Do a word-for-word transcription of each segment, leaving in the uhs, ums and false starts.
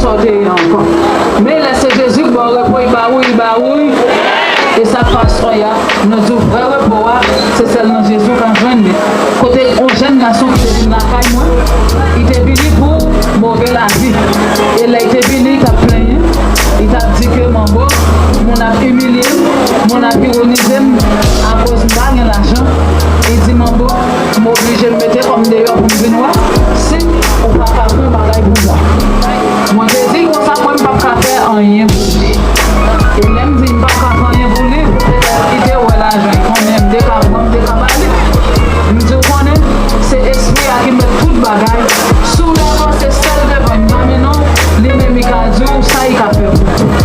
sa w te ye ankò. Men lè se Jezi k ba w repo, li ba ou, li ba ou. E sa k pa swen a, nou di w vrè repo a, se sèl nan Jezi w ka jwenn li. Kote yon jèn gason ki te vin lakay mwen, li te vini pou move lavi. E lè li te vini, li t ap plenyen, li t ap di ke manbo, moun ap imilye m, moun ap ironize m akoz m pa gen lajan. Li di, manbo, m oblije m mete kò m deyò pou m vin wè si ou pa ka fè yon bagay pou mwen. Mwen te di l konsa, mwen m p ap ka fè anyen pou li. E lè m di m p ap ka fè anyen pou li, petèt li te wè lajan, li konnen m te ka pran, m te ka ba li. M di, ou konnen, se espri a ki mèt tout bagay. Si w dakò, se sèl devan m pa mennen w, li menm li ka di w sa li ka fè pou ou.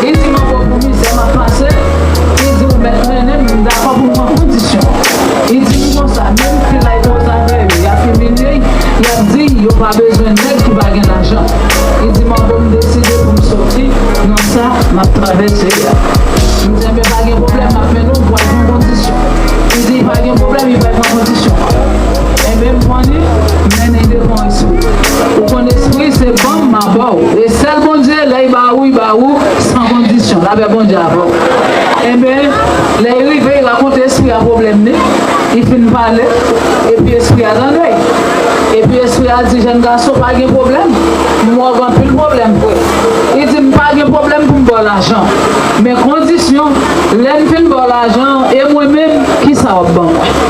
Li di, manbo, pou mizè m ap pase, li di, ou mèt mennen m, m dakò pou m pran kondisyon. Li di m konsa, menm fi la, li koze avè yo, y ap imilye l, y ap di yo pa bezwen nèg ki pa gen lajan. Li di, manbo, m deside pou m soti nan sa m ap travèse a. M di, enben, pa gen pwoblèm, m ap mennen w, m pral pran kondisyon. Li di, pa gen pwoblèm, li pral pran kondisyon. Enben, m pran li, m mennen l devan espri. Ou konn espri, se ban m, m a ba w. E sèl Bondye, lè l ba ou, l ba ou san kondisyon. Lapè Bondye avè w. Enben, lè l rive, l rakonte espri a pwoblèm li. Li fin pale, epi espri a tande l. Epi espri a di, jèn gason, pa gen pwoblèm. M wè w gen anpil pwoblèm vre. Li di, m pa gen pwoblèm pou m ba w lajan. Men kondisyon, lè m fin ba w lajan an, e mwen menm, kisa w ap ban mwen?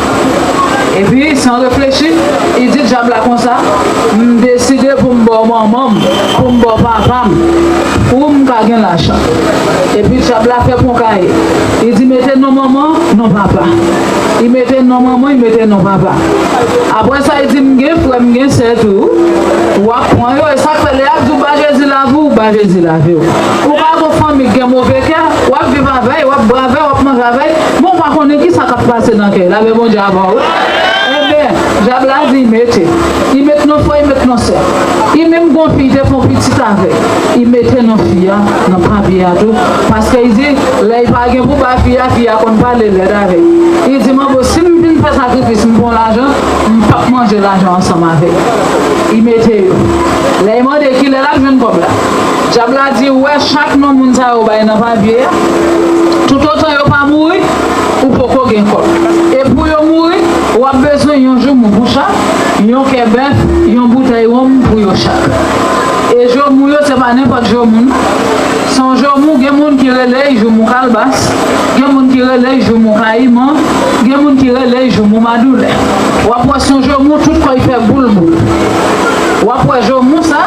Epi, san reflechi, li di dyab la konsa, m deside pou m ba w manman m, pou m ba w papa m, pou m ka gen lajan. Epi dyab la fè pon kaye. Li di, mete non manman, non papa. Li mete non manman, li mete non papa. Apre sa, li di, m gen frè, m gen sè tou. W ap pran yo, e sa k fè lè y ap di w ba Jezi lavi w, w ba Jezi lavi w. Ou ka gen yon fanmi k gen move kè, w ap viv avè l, w ap bwè avè l, w ap manje avè l, men w pa konnen kisa k ap pase nan kè l. Lapè Bondye avè w. Enben, dyab la di, mete. Li met non frè, li met non sè. Li menm gen yon fi, li te fè yon pitit avè l. Li mete non fi a nan papye a tou. Paske li di, lè li pa gen pou ba fi a, fi a konn pale lèd avè l. Li di, manbo, si m vin fè sakrifis, m pran lajan, m p ap manje lajan ansanm avè l. Li mete yo. Lè l mande kilè l ap jwenn kòb la. Dyab la di, ou wè chak non moun sa yo bay nan papye a, toutotan yo pa mouri, ou poko gen kòb. E pou yo mouri, w ap bezwen yon joumou pou chak, yon kè bèf, yon boutèy wonm pou yo chak. E joumou yo, se pa nenpòt joumou. Se yon joumou, gen moun ki rele l joumou kalbas, gen moun ki rele l joumou kayiman, gen moun ki rele l joumou madoulè. W ap wè se yon joumou, tout kò l fè boul boul. W ap wè joumou sa,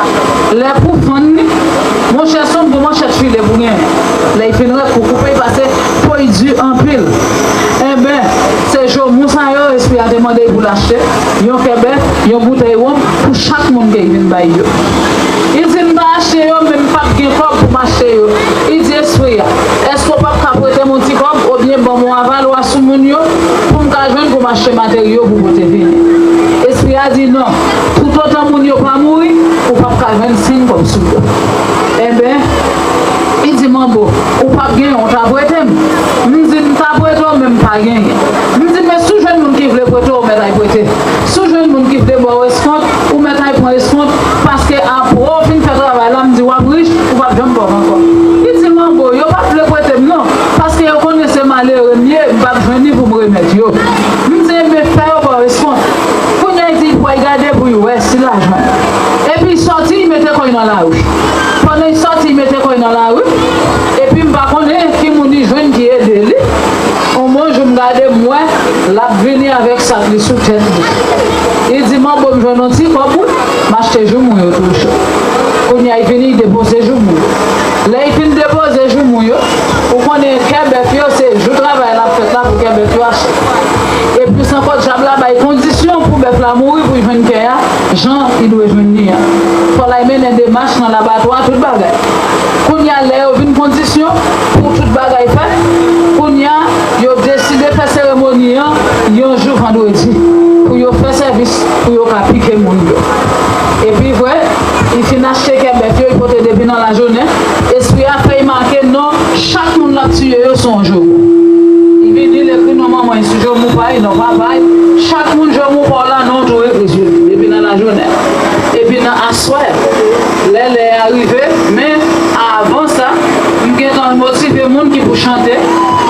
lè pou fann li, monchè, se yon gwo manchèt file pou genyen. Lè l fin rèk pou koupe l, pase po l di anpil. Enben, se joumou sa yo, espri a te mande l pou l achte, yon kè bèf, yon boutèy wonm, pou chak moun ke l vin bay yo. Li di, m ta achte yo, men m p ap gen kòb pou m achte yo. Li di espri a, èske w p ap ka prete m yon ti kòb, oubyen ban m yon avalwa sou moun yo, pou m ka jwenn pou m achte materyo pou pote vini? Espri a di, non, toutotan moun yo pa mouri, ou p ap ka jwenn senk kòb sou yo. Enben, li di, manbo, ou p ap genyen, ou ta prete m. M di, m ta prete w, men m pa genyen. M di, men si w jwenn moun ki vle prete w, ou mèt al prete. Si w jwenn moun ki vle ba w eskont, ou mèt al pran eskont, paske apre w fin fè travay la, m di w ap rich, ou p ap janm pòv ankò. Li di, manbo, yo p ap vle prete m non, paske yo konnen se malere m ye, m p ap jwenn li pou m remèt yo. M di, enben, fè yo ba w eskont. Kounye a, li di, l pral gade pou l wè si l a jwenn. Epi, l sòti, l mete kò l nan lari. Pandan l sòti, l mete kò l nan lari, epi m pa konnen ki moun li jwenn ki ede li. Yon bon jou, m gade, m wè l ap vini avèk sak li sou tèt li. Li di, manbo, m jwenn yon ti kòb, wi, m achte joumou yo toujou. Kounye a, l vini, l depoze joumou yo. Lè l fin depoze joumou yo, ou konnen kè bèf yo, se jou travay la ap fèt la pou kè bèf yo achte. E plis ankò, dyab la bay kondisyon pou bèf la mouri pou l jwenn kè a, jan li dwe jwenn li an. Fò l al mennen demach nan labatwa, tout bagay. Kounye a, lè yo vin kondisyon pou tout bagay fèt, kounye a, yo deside fè seremoni an yon jou vandredi, pou yo fè sèvis, pou yo ka pike moun yo. Epi vre, li fin achte kè bèf yo, li pote depi nan lajounen. Espri a fè l make non chak moun l ap tiye yo sou yon joumou. Li vini, li ekri non manman l sou joumou pa l, non papa l. Chak moun joumou pa w la, non w tou ekri sou li depi nan lajounen. Epi nan aswè, lè lè a rive, men avan sa, m gentan motive moun ki pou chante,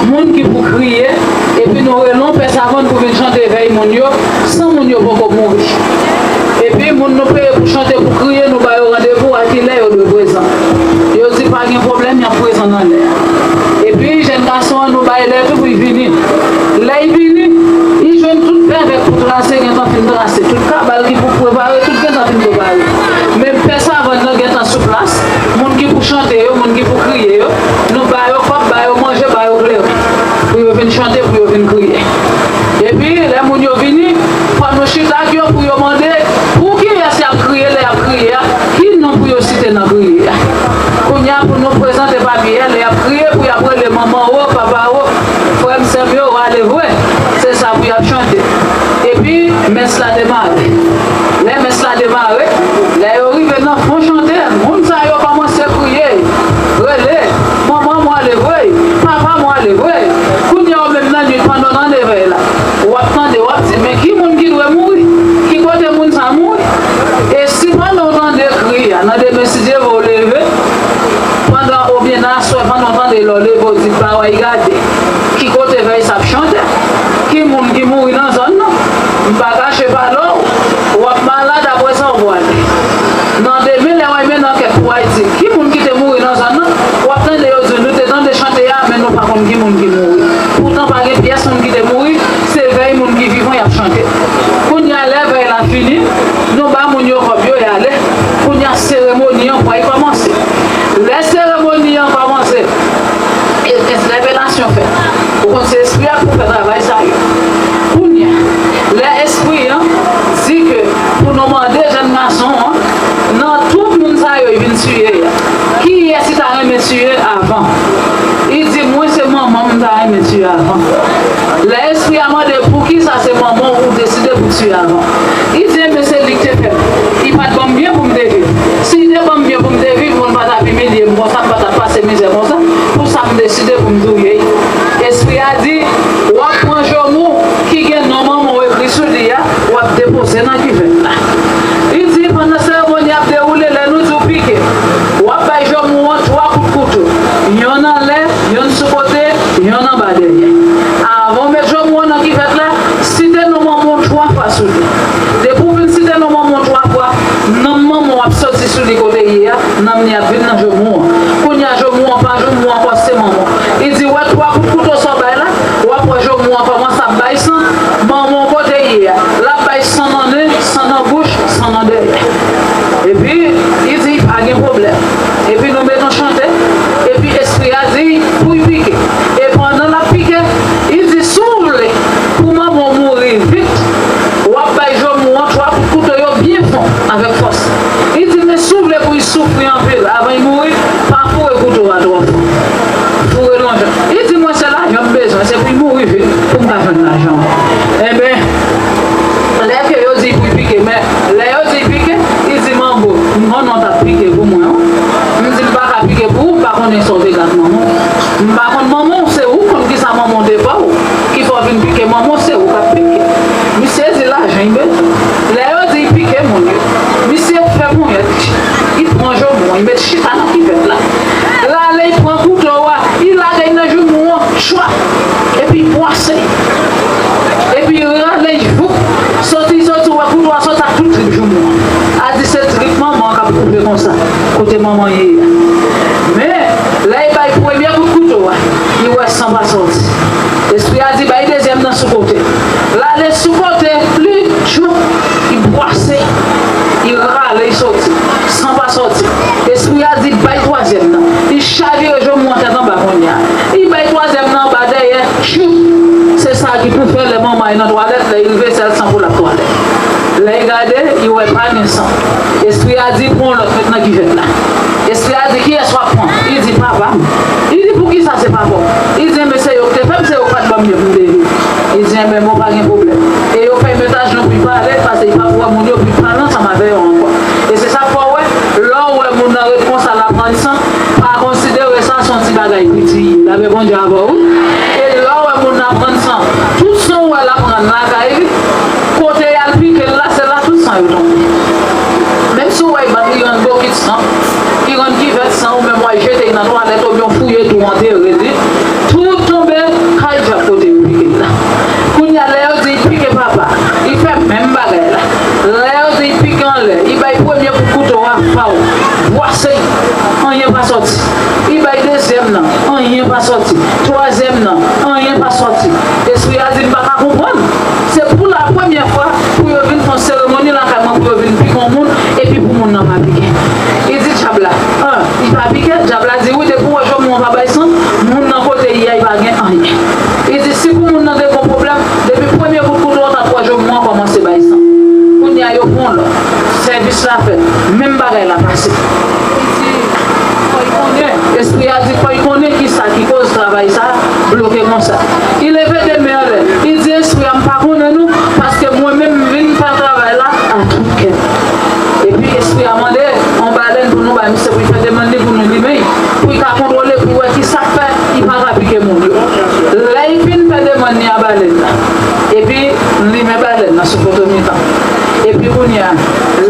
moun ki pou kriye, epi nou rele yon pè savann pou vin chante vèy moun yo, san moun yo poko mouri. Epi moun nou peye pou chante, pou kriye, nou ba yo randevou a kilè yo dwe prezan. Yo di pa gen pwoblèm, y ap prezan nan lè a. Epi jèn gason an, nou bay lè tou pou l vini. Lè l vini, li jwenn tout pè avèk pou trase gentan fin trase, tout kabal ki pou prepare, tout gentan fin prepare. Men pè savann nan gentan sou plas, moun ki pou chante yo, moun ki pou kriye yo, nou ba yo kòb, ba yo manje, ba yo kleren, pou yo vin chante, pou yo vin kriye. Epi lè moun yo vini, fò nou chita ak yo pou yo mande pou kiyès y ap kriye lè y ap kriye a, ki non pou yo site nan kriye a. Kounye a pou nou prezante papye a, lè y ap kriye pou y ap rele manman wo, papa wo, frè m, sè m yo, ale vre. Se sa pou y ap chante. Epi mès la demare. Lè mès la demare, lè yo rive nan fon chante, moun sa yo kòmanse kriye, rele, manman mwen ale vre, papa mwen ale vre. Kounye a ou menm nan nuit pandan w tande vèy la, w ap tande, w ap di, men ki moun ki dwe mouri? Ki kote moun sa mouri? E si pandan w tande kri a, nan demen si Dye vle w leve, pandan oubyen nan aswè pandan w tande lè w leve w di pa w ay gade, ki kote vèy sa ap chante? Ki moun ki mouri nan zòn nan? M pa kache pale w, w ap malad apre sa w pwale. Nan demen lè w ay mennen ankèt pou w ay di ki moun ki te mouri nan zòn nan, w ap tande yo di nou te tande chante a men nou pa konn ki moun ki mouri. Poutan pa gen pyès moun ki te mouri, se vèy moun ki vivan y ap chante. Kounye a lè vèy la fini, nou ba moun yo kòb yo y ale. Kounye a seremoni an pral kòmanse. Lè seremoni an kòmanse, e- entèpelasyon fèt. Ou konn se espri a k pou fè travay sa yo. Kounye a, lè espri an di ke pou nou mande jèn gason an, nan tout moun sa yo li vin tiye a, kiyès li ta renmen tiye avan? Li di mwen se manman m m ta renmen tiye avan. Lè espri a mande poukisa se manman w ou deside pou tiye avan, li di enben se li k te fè m. Li pa t ban m byen pou m te viv. Si li te ban m byen pou m te viv, moun pa t ap imilye m konsa, m pa t ap pase mizè konsa. Pou sa m deside pou m touye l. Espri a di w ap pran jomou ki gen non manman w ekri sou li a, w ap depoze nan kivèt la. Li di pandan seremoni ap dewoule, lè nou di w pike, w ap bay jomou an twa kout kouto, yonn anlè, yonn sou kote, yonn anba dèyè. Avan w met jomou an nan kivèt la, site non manman w twa fwa sou li. Depi w fin site non manman w twa fwa, nanm manman w ap soti sou li kote l ye a, nanm li ap vin nan jomou an. Kounye a jomou an pa jomou ankò, se manman w. Li di w wè twa kout kouto sa w bay la, w ap wè jomou an kòmanse ap bay san, manman w kote l ye a, l ap bay san nan nen, san nan bouch, san nan dèyè. Epi li di pa gen pwoblèm. Epi nou met yon chante, epi espri a di pou l pike. E pandan l ap pike, li di si w vle pou manman w mouri vit, w ap bay jomou an twa kout kouto yo byen fon avèk fòs. Li di men si w vle pou l soufri anpil avan l mouri, pa foure kouto a twò fon. Foure l yon jan. Li di mwen se lajan m bezwen, se pou l mouri vit pou m ka jwenn lajan an. Enben, lè ke yo di pou l pike, men lè yo di l pike, li di manbo, m konnen w t ap pike pou mwen wi. M di m pa ka pike pou ou, m pa konnen sa w te gen ak manman w. M pa konn manman w, se ou konn kisa manman w te ba w ki fè w vin pike manman w, se ou k ap pike. Misye di lajan l bezwen. Lè yo di l pike moun yo, misye fè ponyèt li, li pran jomou an, li met chita nan kivèt la. L ale, li pran kouto a, li lage l nan joumou an, chwap, epi l bwase. Epi l rale l, voup, soti, soti, w wè kouto a soti ak tout trip joumou an. A di se trip manman an k ap koupe konsa, kote manman ye a. Men, lè l bay premye kout kouto a, li wè san pa soti. Espri a di bay dezyèm nan sou kote. L ale sou kote, li tchoup, li bwase, li rale, li soti. San pa soti. Espri a di bay twazyèm nan. Li chavire joumou an tèt anba kounye a. Li bay twazyèm nan anba dèyè, tchoup. Se sa ki pou fè lè manman al nan twalèt, lè l rive sèl san pou l ap twalèt. Lè l gade, li wè pa gen san. Espri a di pran yon lòt met nan kivèt la. Espri a di kiyès w ap pran? Li di papa m. Li di poukisa se papa w? Li di enben se yo k te fè m, se yo k pa t ban m byen pou m te viv. Li di enben bon, pa gen pwoblèm. E yo fè l met ajnou pou l pale, paske li p ap wè moun yo pou l pale ansanm avè yo ankò. E se sa k fè w wè, lè w wè moun nan ret konsa l ap rann san, pa konsidere sa se yon ti bagay piti. Lapè Bondye avè w wi. E lè w wè moun nan ap rann san, tout san w wè l ap rann lakay li, kote y al pike l la, se la tout san yo tonbe. Menm si w wè y bat li rann bokit san, y Tobyon fouye tou antere li. Tou tonbe kay dyab kote yo pike l la. Kounye a, lè yo di l pike papa, li fè menm bagay la. Lè yo di l pike anlè, li bay premye kout kouto a, paw, bwase, anyen pa sòti. Li bay dezyèm nan, anyen pa sòti. Twazyèm nan, anyen pa sòti. Espri a di, "M pa ka konprann." Se pou la premyè fwa pou yo vin fè yon seremoni lakay mwen, pou yo vin pike yon moun, epi pou moun nan pa pike. Li di dyab la, "An, li pa pike?" Dyab la di, "Wi, depi w wè jòm mwen pa bay san, moun nan kote l ye a, li pa gen anyen." Li di, "Si pou moun nan te gen pwoblèm, depi premye kout kouto a, w t ap wè jòm mwen kòmanse bay san." Kounye a, yo pran lòt. Sèvis la fèt. Menm bagay la pase. Li di, fò l konnen. Espri a di, fò l konnen ki sa ki koz travay sa bloke konsa. Li leve de men anlè. Li di, "Espri a, m pa konnen nou, paske mwen menm, m vin fè travay la a tout kè m." Epi espri a mande yon balèn pou nou bay misye, pou l fè demann li pou nou limen, pou l ka kontwole, pou l wè ki sa k fè li pa ka pike moun yo. Lè l fin fè demann li a balèn la, epi l limen balèn nan sou poto mitan. Epi kounye a,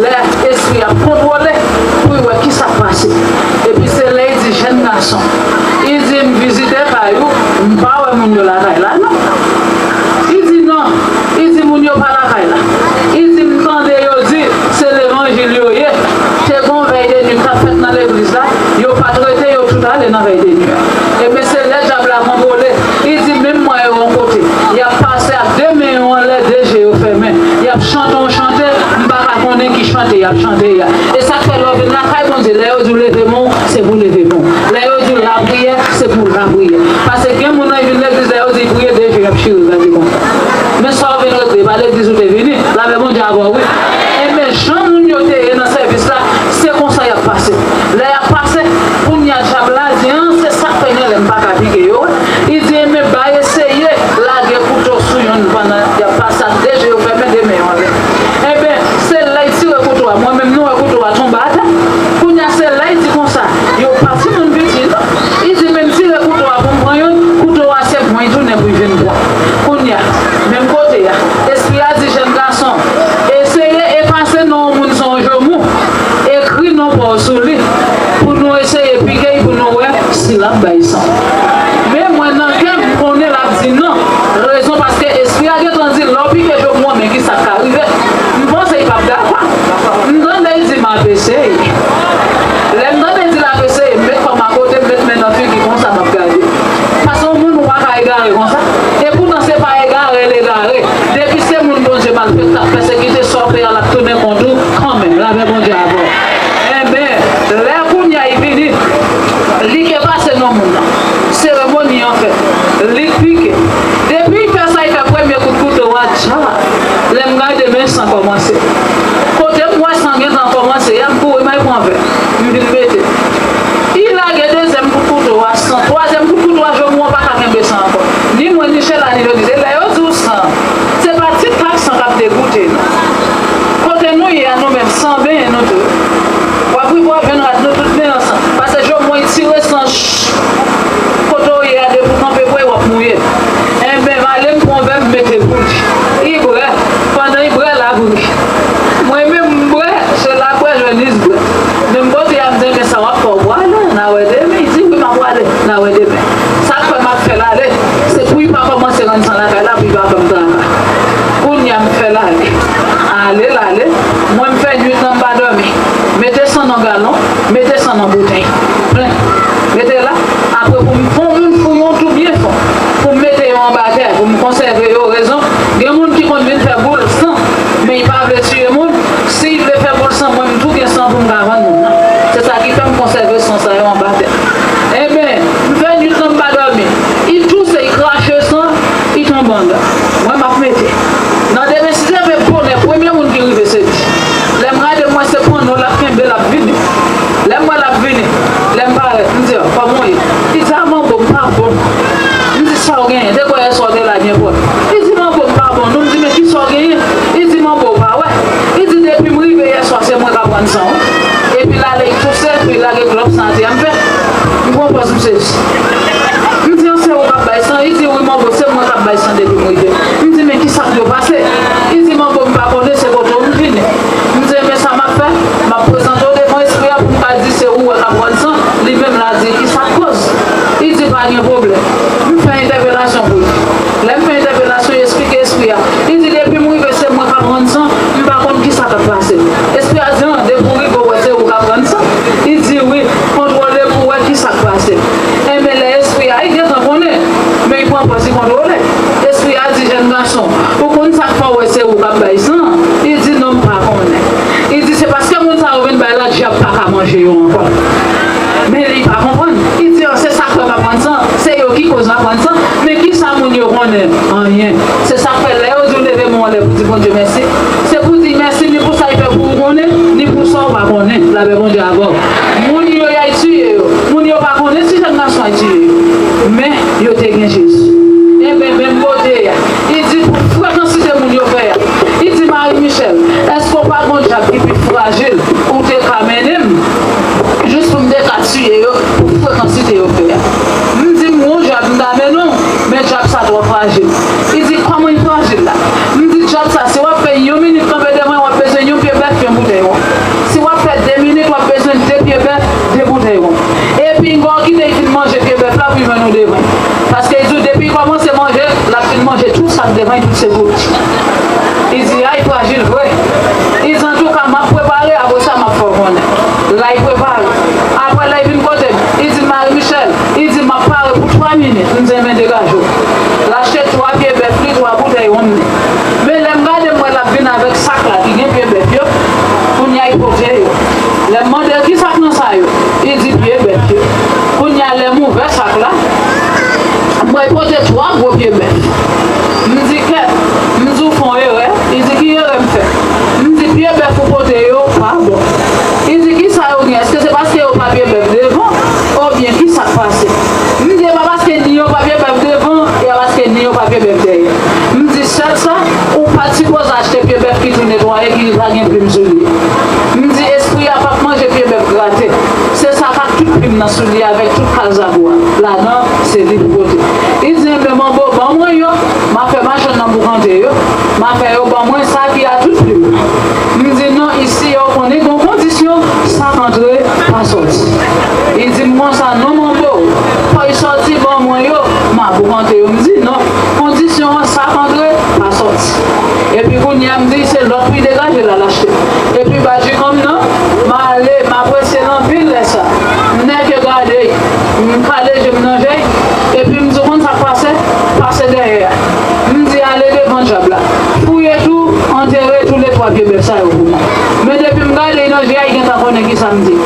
lè espri a ap kontwole, pou l wè ki sa k pase. Epi se lè l di, "Jèn gason," li di, "M vizite kay ou, m pa wè moun yo lakay la non." Li di, "Non." Li di, "Moun yo pa lakay la." Li di, "M tande yo di se levanjil yo ye. Te gen yon vèy de nuit k ap fèt nan legliz la, yo pa t rete, yo tout ale nan vèy de nuit a." Ebyen, se lè dyab la kontwole. Li di, "Menm m wè yo yon kote. Y ap pase ak de men yo anlè, de je yo fèmen. Y ap chante yon chante, m pa ka konnen ki chante y ap chante a." E sa k fè lè w vin lakay Bondye, lè yo di w leve men w, se pou leve men w. Lè yo di w lapriyè, se pou lapriyè. Paske gen moun nan vin legliz, lè yo di l priye, de je y ap chire, gade konsa. Men sa w vin regle, pa legliz ou te vini, lapè Bondye avè w, wi. Ebyen, jan moun yo te ye nan sèvis la, se konsa y ap pase. Lè y ap pase, kounye a dyab la di, "An, se sa k fè gen lè m pa ka pike yo, wi." Li di, "Ebyen, bay eseye lage kouto sou youn pandan y ap pase ak de je yo fèmen, de men yo anlè." Ebyen, se lè l tire kouto a. Mwen menm, nou wè kouto a tonbe atè. Kounye a, se lè l di konsa, "Yo pa timoun piti non." Li di, "Men m tire kouto a pou m pran youn, kouto a se pran l tounen pou l vin pran." Kounye a, menm kote a, espri a di, "Jèn gason, eseye efase non yon moun sou yon jemou, ekri non pa w sou li, pou nou eseye pike l, pou nou wè si l ap bay san." Men mwen nan kè m, m konnen l ap di non. Rezon paske espri a gentan di, "Lè w pike jemou an, men ki sa k ka rive." M panse l p ap dakò. M tande l di, "M ap eseye." Lè m tande l di l ap eseye, m met kò m akote, m met men nan figi konsa, m ap gade. Paske yon moun ou pa ka egare konsa. E poutan se pa egare l egare. Depi se moun Bondye malfektè k ap pèsekite, sa w fè a, l ap tounen kont ou kanmenm. Lapè Bondye avè w. Enben, lè kounye a li vini, li k efase non moun nan. Seremoni an fèt. Li k pike. Depi l fè sa, li fè premye kout kouto a, tcha! Lè m gade, men san kòmanse. Kote m wè san gentan kòmanse a, m kouri m al pran vè. M vin mete. Li lage dezyèm kout kouto a, san. Twazyèm kout kouto a, jemou an pa ka kenbe san ankò. Ni mwen, ni Sheila, ni Denise. E lè yo di w san, se pa ti kap san k ap degoute, non. Kote nou ye a, nou menm, san benyen nou tou. W ap rive w ap jwenn rad nou tout benyen an san. Paske jemou an tire san, ch, kote w ye a, depi w kanpe pre, w ap mouye. Enben, m ale m pran vè m mete pou li. Li bwè. Pandan li bwè, l ap ri. Mwen menm, m bwè, Sheila bwè, Jwenis bwè. Men m pote a, m di, "Men sa w ap fè, w prale, n a wè demen." Li di, "Wi, m ap prale, n a wè demen." Sa k fè m ap fè l ale, se pou li pa kòmanse rann san lakay la, pou li pa fè m traka. Kounye a, m fè l ale. Ale l ale. Mwen, m fè nuit lan, m pa dòmi. Mete san nan galon, mete san nan boutèy. Plen. Mete la. Apre, pou m fè yon moun fouye yon twou byen fon, pou m mete yo anba tè, pou m konsève yo. Rezon, gen moun ki konn vin fè boul san, men li pa vle tiye moun. Si li vle fè boul san, mwen, m tou gen san pou m ka vann moun nan. Se sa ki fè m konsève san sa yo anba tè. Enben, m fè nuit lan, m pa dòmi. Li touse, li krache san, li tonbe anndan. Mwen, m ap mete. Nan demen, si Dye vle, bonè, premye moun ki rive, se li. Lè m gade, m wè se panno l ap kenbe, l ap vini. Lè m wè l ap vini, lè m parèt, m di, "An, kòman w ye?" Li di, "A, manbo, m pa bon." M di, "Sa w genyen? Depi yè swa w te la byen pwòp." Li di, "Manbo, m pa bon non." M di, "Men kisa w genyen?" Li di, "Manbo, w pa wè." Li di, "Depi m rive yè swa, se mwen k ap rann san, wi." Epi l ale, li touse, epi l lage glòp san atè a. M fè, m pran pòz, m sezi. M di, "An, se ou k ap bay san?" Li di, "Wi, manbo, se mwen k ap bay san depi m rive." M di, "Men kisa k dwe pase?" Li di, "Manbo, m pa konnen, se kote w m vini." M di, "Enben, sa m ap fè, m ap prezante w devan espri a pou m ka di se ou wè k ap rann san, li menm l a di ki sa k koz." M fè entèpelasyon pou li. Lè m fè entèpelasyon, li eksplike espri a. Li di, depi m rive, se mwen k ap rann san, m pa konn ki sa k ap pase. Espri a di, an, depi w rive, w wè se ou k ap rann san. Li di, wi, kontwole pou w wè ki sa k pase. Enben, lè espri a, li gentan konnen, men li pran pòz li kontwole. Espri a di, jèn gason, ou konn sa k fè w wè se ou k ap bay san? Li di, non, m pa konnen. Li di, se paske moun sa yo vin bay la, dyab pa ka manje yo ankò. Men li pa konprann. Li di, an, se sa k fè m ap rann san, se yo ki koz m ap rann san. Men ki sa moun yo konnen? Anyen. Se sa k fè lè yo di w leve men w anlè pou di Bondye mèsi, se pou di mèsi ni pou sa l fè pou ou konnen, ni pou sa w pa konnen. Lapè Bondye avè w. Moun yo y al tiye yo. Moun yo pa konnen si jèn gason an tiye yo. Men yo te gen Jezi. Enben, menm kote a, li di pou frekansite moun yo fè a. Li di, Marie Michel, èske w pa gon dyab ki pi frajil ou te ka mennen m jis pou m te ka tiye yo pou frekansite yo fè a? M di, m gon dyab m ta mennen w, men dyab sa twò frajil. Li di, kòman l frajil la? M di, dyab sa, si w ap fè yon minit kanpe devan l, w ap bezwen yon pye bèf, yon boutèy won. Si w ap fè de minit, w ap bezwen de pye bèf, de boutèy won. Epi, gwo kite l fin manje pye bèf la pou l mennen w devan l. Paske li di w, depi l kòmanse manje, l ap fin manje tout sa k devan l, tout se bout. Li di, ay, frajil vre. Li di, antouka, m ap prepare, apre sa, m ap fè w konnen. L al prepare. Apre, lè l vin kote m, li di, Marie Michel, li di, m ap pare pou twa minit. M di, enben, degaje w. L achte twa pye bèf li, twa boutèy wonm li. Men lè m gade, m wè l ap vin avèk sak la ki gen pye bèf yo. Kounye a, li pote yo. Lè m mande l, ki sak nan sa yo? Li di, pye bèf yo. Kounye a, lè m ouvè sak la, m wè l pote twa gwo pye bèf. M di, kèt, m di, w fè yon erè. Li di, ki erè m fè? M di, pye bèf ou pote yo pa bon. Li di, ki sa yo gen? Èske se paske yo pa pye bèf devan? Oubyen ki sa k pase? M di, e pa paske ni yo pa pye bèf devan, e pa paske ni yo pa pye bèf dèyè. M di, sèl sa, ou pa t sipoze achte pye bèf ki tou netwaye, ki pa gen plim sou li. M di, espri a p ap manje pye bèf grate. Se sa k ak tout plim nan sou li avèk tout kal zago a. Ladan, se li pou pote. Li di, enben, manbo, ban mwen yo, m a fè machann nan boukante yo, m a fè yo ban mwen sa ki a tout plim nan. M di, non, isi yo konnen gon kondisyon, sak antre, pa sòti. Li di m konsa, non, manbo, fò y sòti ban mwen yo, m a boukante yo. M di, non, kondisyon an, sak antre, pa sòti. Epi kounye a, m di, se lòt pri degaje l al achte. Epi badji kòm nan, m ale, m apresye l anpil lè sa. M nèke gade, m kale je m nan je, epi m di, w konn sa k pase? Pase dèyè a. M di, ale devan dyab la. Fouye tou, antere tou le twa pye bèf sa yo pou mwen. Men depi m gade l nan je a, li gentan konnen ki sa m di.